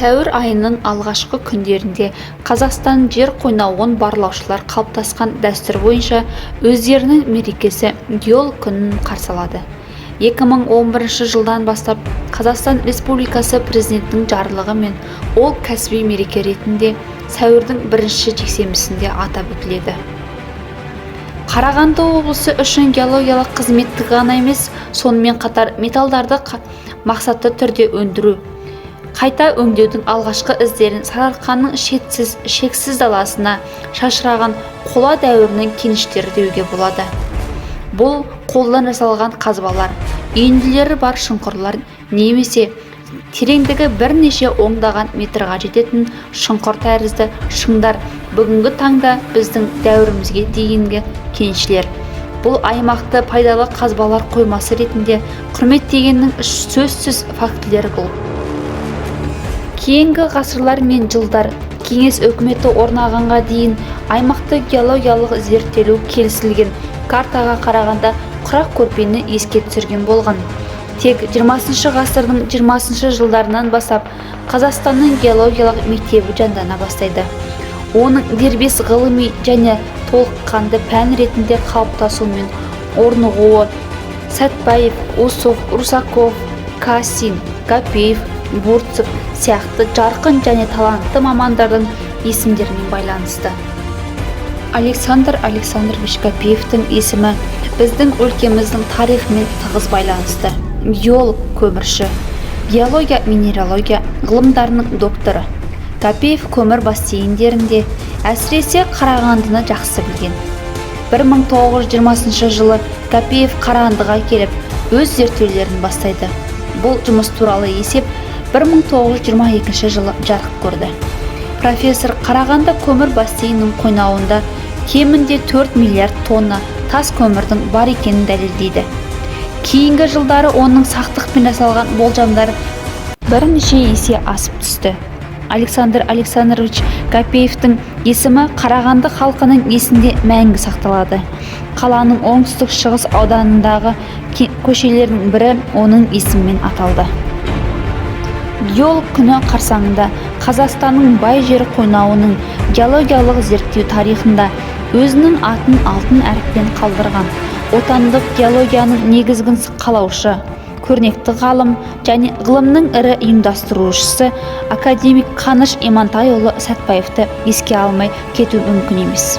Сәуір айының алғашқы күндерінде Қазақстан жер қойнауын барлаушылар қалыптасқан дәстүр бойынша өздерінің мерекесі – Геолог күнін қарсы алады. 2011 жылдан бастап Қазақстан Республикасы Президентінің жарлығымен ол кәсіби мереке ретінде сәуірдің бірінші жексенбісінде атап өтіледі. Қарағанды облысы үшін геологиялық қызметтік ғана емес, сонымен қатар металдарды мақсатты түрде өндіру, қайта өңдеудің алғашқы іздерін Сарыарқаның шетсіз, шексіз даласына шашыраған қола дәуірінің кеніштері деуге болады. Бұл қолдан жасалған қазбалар, үйінділері бар шұңқырлар немесе тереңдігі бірнеше ондаған метрға жететін шұңқыр тәрізді шыңдар, бүгінгі таңда біздің дәуірімізге дейінгі кеншілер бұл аймақты пайдалы қазбалар қоймасы ретінде құрметтегенінің сөзсіз фактілері. Бұл кейінгі ғасырлар мен жылдар, кеңес өкіметі орнағанға дейін аймақты геологиялық зерттелу келісілген картаға қарағанда құрақ көрпені еске түсірген болған. Тек 20 ғасырдың 20 жылдарынан бастап Қазақстанның геологиялық мектебі жандана бастайды. Оның дербес ғылыми және толыққанды пән ретінде қалыптасуы мен орнығуы Сәтбаев, Усов, Русаков, Кассин, Гапеев, Бурцев сияқты жарқын және талантты мамандардың есімдерімен байланысты. Александр Александрович Гапеевтің есімі біздің өлкеміздің тарихымен тығыз байланысты. Геолог, көмірші, геология, минералогия ғылымдарының докторы Гапеев көмір бассейндерінде, әсіресе Қарағандыны жақсы білген. 1920 жылы Гапеев Қарағандыға келіп, өз зерттеулерін бастайды. Бұл жұмыс туралы есеп 1922 жылы жарық көрді. Профессор Қарағанды көмір бассейнінің қойнауында кемінде 4 миллиард тонна тас көмірдің бар екенін дәлелдейді. Кейінгі жылдары оның сақтықпен жасалған болжамдары бірнеше есе асып түсті. Александр Александрович Гапеевтің есімі Қарағанды халқының есінде мәңгі сақталады. Қаланың оңтүстік шығыс ауданындағы көшелердің бірі оның есімімен аталды. Геолог күні қарсаңында Қазақстанның бай жер қойнауының геологиялық зерттеу тарихында өзінің атын алтын әріппен қалдырған, отандық геологияның негізін қалаушы, көрнекті ғалым және ғылымның ірі ұйымдастырушысы, академик Қаныш Имантайұлы Сәтбаевты еске алмай кету мүмкін емес.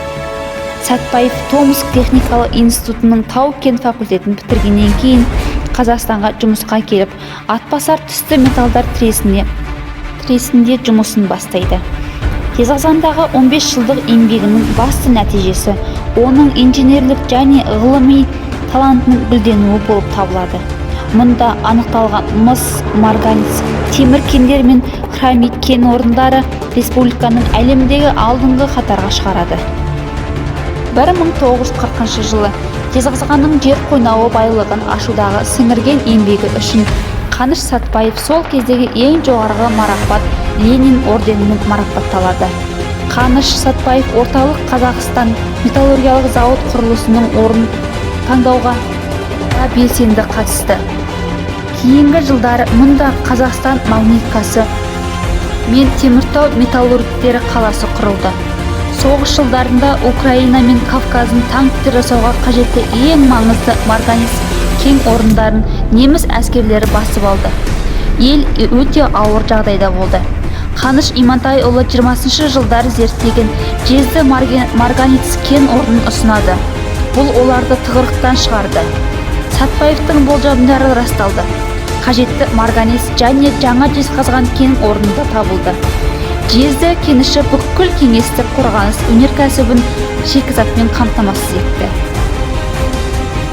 Сәтбаев Томск техникалық институтының тау-кен факультетін бітіргеннен кейін Қазақстанға жұмысқа келіп, Атбасар түсті металдар тресінде жұмысын бастайды. Жезқазғандағы 15 жылдық еңбегінің басты нәтижесі оның инженерлік және ғылыми талантының гүлденуі болып табылады. Мұнда анықталған мыс, марганец, темір кендер мен хромит кен орындары республиканың әлемдегі алдыңғы қатарға шығарады. 1940 жылы Жезқазғанның жер қойнауы байлығын ашудағы сіңірген еңбегі үшін Қаныш Сәтбаев сол кездегі ең жоғарғы марапат – Ленин орденімен марапатталады. Қаныш Сәтбаев Орталық Қазақстан металлургиялық зауыт құрылысының орнын таңдауға да белсенді қатысты. Кейінгі жылдары мұнда Қазақстан магниткасы мен Теміртау металлургтері қаласы құрылды. Соғыс жылдарында Украина мен Кавказдың танктер жасауға қажетті ең маңызды марганец кен орындарын неміс әскерлері басып алды. Ел өте ауыр жағдайда болды. Қаныш Имантайұлы 20 жылдары зерттеген Жезді марганец кен орнын ұсынады. Бұл оларды тығырықтан шығарды. Сәтбаевтың болжамдары расталды: қажетті марганец және жаңа Жезқазған кен орнында табылды. Жезді кеніші бүкіл кеңестік қорғаныс өнеркәсібін шикізатпен қамтамасыз етті.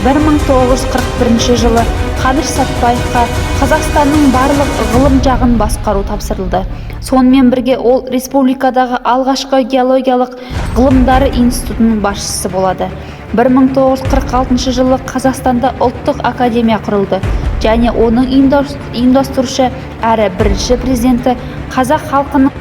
1941 жылы Қаныш Сәтбаевқа Қазақстанның барлық ғылым жағын басқару тапсырылды. Сонымен бірге ол республикадағы алғашқы геологиялық ғылымдары институтының басшысы болады. 1946 жылы Қазақстанда ұлттық академия құрылды және оның ұйымдастырушы әрі бірінші президенті қазақ халқының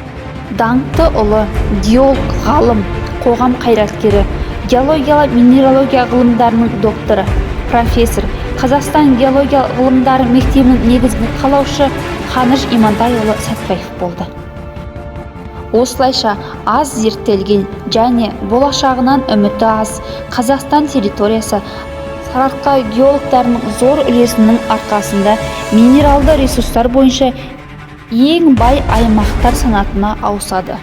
даңқты ұлы, геолог ғалым, қоғам қайраткері, геология, минералогия ғылымдарының докторы, профессор, Қазақстан геология ғылымдары мектебінің негізін қалаушы Қаныш Имантайұлы Сәтбаев болды. Осылайша, аз зерттелген және болашағынан үміті аз Қазақстан территориясы Сарыарқа геологтарының зор үлесінің арқасында минералды ресурстар бойынша ең бай аймақтар санатына ауысады.